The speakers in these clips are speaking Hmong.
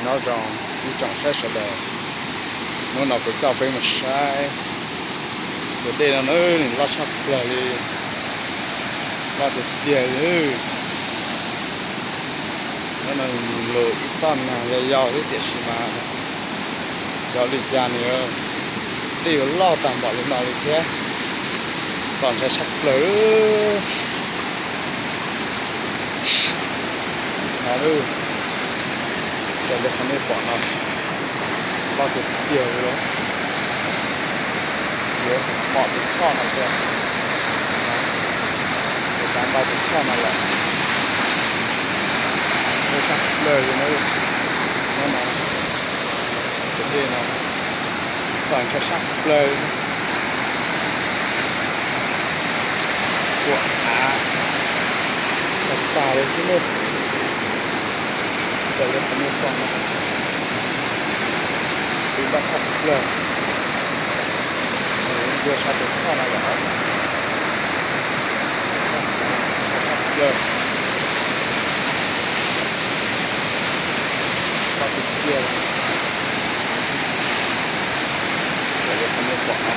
Nyob zoo ib tsoom saib sawv daws, hnub no kuv coj peb mus saib tus dej no na, nws loj tshaj plaws li, loj tiag tiag li. Hnub no lus ib txoj nag yau yau xwb tiam sis mas xyov li cas nws dej yuav loj tag npaum li no li thiab, txaus ntshai tshaj plaws. No, raws li qhov nej pom no, loj tiag tiag li. Yuav pom tus choj no tiag, yuav xav npaj tus choj no lawm. Ntshai tshaj plaws li na, hnub no tus dej no txaus ntshai tshaj plaws li. Kuam av tag tag li xwb na. Raws li qhov nej pom no, dej loj tshaj plaws, yuav ntsia saib tus choj no lawm. Ntshai tshaj plaws, loj tiag tiag li. Raws li qhov nej pom no,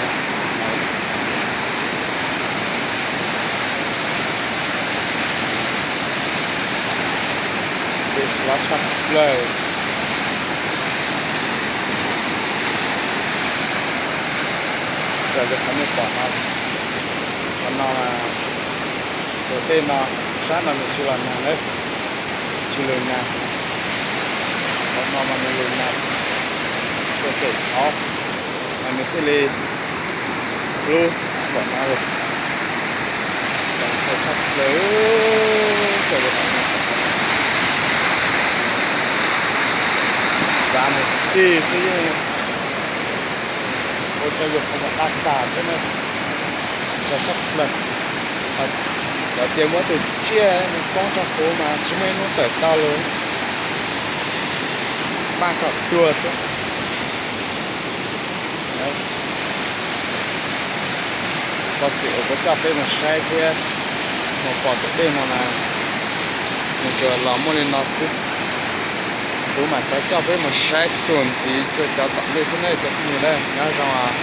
dej loj tshaj plaws. Raws li qhov nej pom no, qhov no mas tus dej no, sab no nws tsis los nag na, tsis lug nag. Qhov no mas nws lug nag, tus kem thaud mas nws thiaj li hlub npaum no li. Txaus ntshai tshaj plaws, raws li qhov no, xav mus tig xwb yeej ua tsaug yus qhov muag daj tas thiab na. Ntshai tshaj plaws. Cov tias muab tus tsiaj mus poob rau hauv mas tsis muaj ib hnub tawm tau li, npaj kom tuag xwb. Xov xwm uas kuv coj peb mus saib thiab mus pom tus dej no mas nws tsuas los muaj li no xwb. Kuv mam tseem coj peb mus saib txuas ntxiv rau cov tom ntej thiab na cov phooj ywg na, nyob zoo.